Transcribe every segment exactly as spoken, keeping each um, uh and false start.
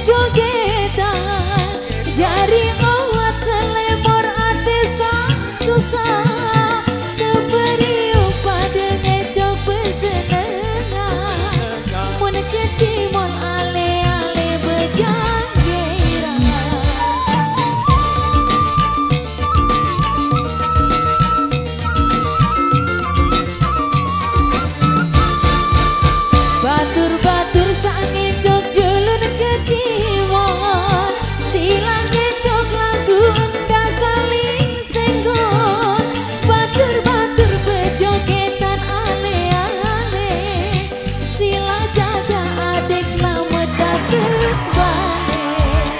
Jogetan, jari owat selemor ate sing susah. Keberi upah dengan coba senengan. Mun kecimol ale-ale bejang gerang. Batur-batur sing ngejok julun kecimol, sila ngejok lagu enda saling senggol. Batur-batur bejogetan ale-ale, sila jaga adek selamat dateng balik.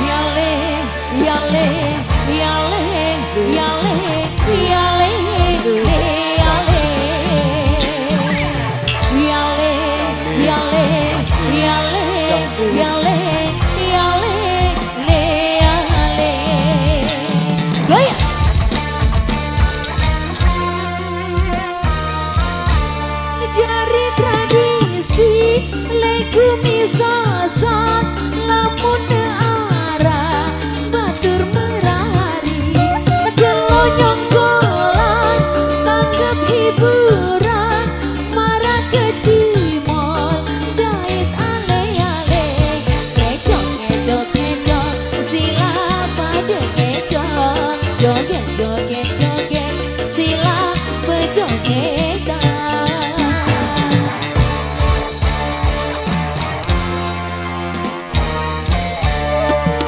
Yale, yale, yale, yale, yale, le, yale. Yale, yale, yale, yale, yale, le, yale. Goyang. Jari tradisi lek gumi Sasak, lamun arah batur merari, celonyong bolan tanggep hiburan, marah kecimol dait ale-ale, ngejok, ngejok, ngejok, sila pade ngejok, joget, joget, joget, sila bejogetan.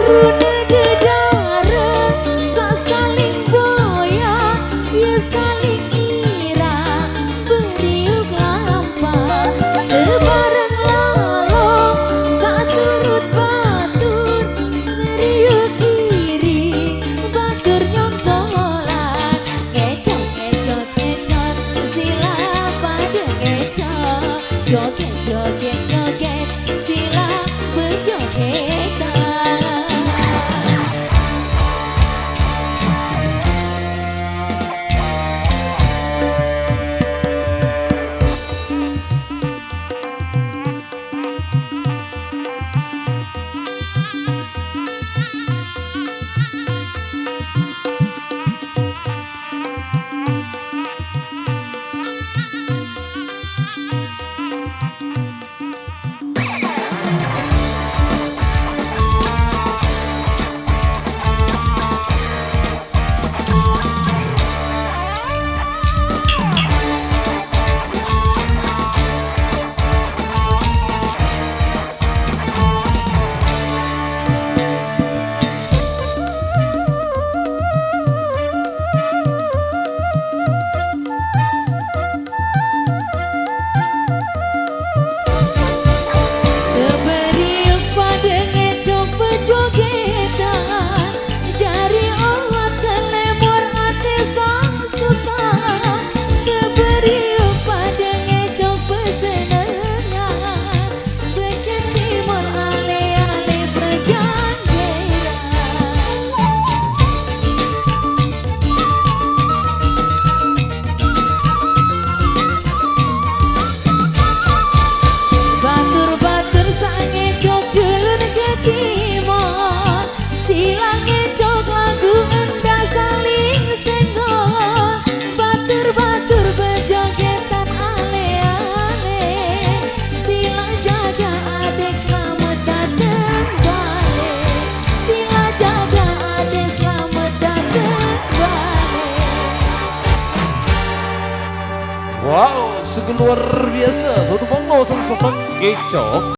Rune dedare, sasaling boya, ye saling ira, beriuk lampa, tebareng lalo, saturut batur, ngeriuk kiri, batur nyontolan, ngecot, ngecot, ngecot, sila pade ngecot, joget, joget, joget, sila bejogetan. Beri upah dengan coba jogetan, jari owat selemor ate sing susah. Beri upah dengan coba senengan, bekecimol ale-ale bejang gerang. Batur-batur sing ngejok julun kecimol, sila ngejok lagu enda saling senggol. Batur-batur bejogetan ale-ale, sila jaga adek selamat dateng balik. Sila jaga adek selamat dateng balik. Wow, sungguh luar biasa. Satu banglo, satu sosok ngejok.